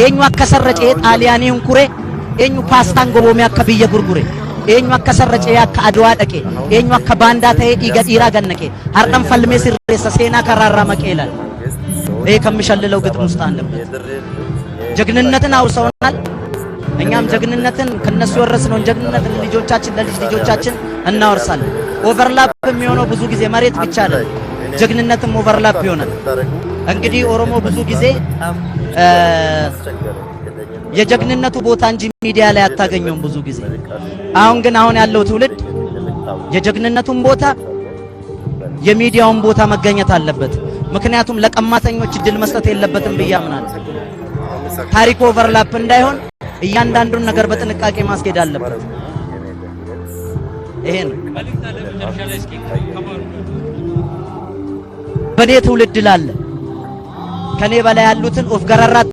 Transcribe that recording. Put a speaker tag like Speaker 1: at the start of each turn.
Speaker 1: Eenyu akka sarra ce'ee Xaaliyaanii hunkure? Eenyu paastaan goboomee akka biyya gurgure? Eenyu akka sarra ce'ee akka Adwaa dhaqe? Eenyu akka baandaa ta'ee dhiiga dhiiraa gannaqe? Har'an falmee sirreessa seenaa karaarraa maqee ilaal። ይሄ ከሚሸልለው ግጥም ውስጥ አለበት። ጀግንነትን አውርሰውናል። እኛም ጀግንነትን ከነሱ የወረስነውን ጀግንነትን ልጆቻችን ለልጅ ልጆቻችን እናወርሳለን። Overlap የሚሆነው ብዙ ጊዜ መሬት ብቻ አይደለም፣ ጀግንነትም overlap ይሆናል። እንግዲህ ኦሮሞ ብዙ ጊዜ የጀግንነቱ ቦታ እንጂ ሚዲያ ላይ አታገኘውም ብዙ ጊዜ። አሁን ግን አሁን ያለው ትውልድ የጀግንነቱን ቦታ የሚዲያውን ቦታ መገኘት አለበት። ምክንያቱም ለቀማተኞች እድል መስጠት የለበትም ብዬ አምናለሁ። ታሪክ overlap እንዳይሆን እያንዳንዱን ነገር በጥንቃቄ ማስኬድ አለበት። ይሄ ነው። በኔ ትውልድ ላለ ከኔ በላይ ያሉትን of gararraa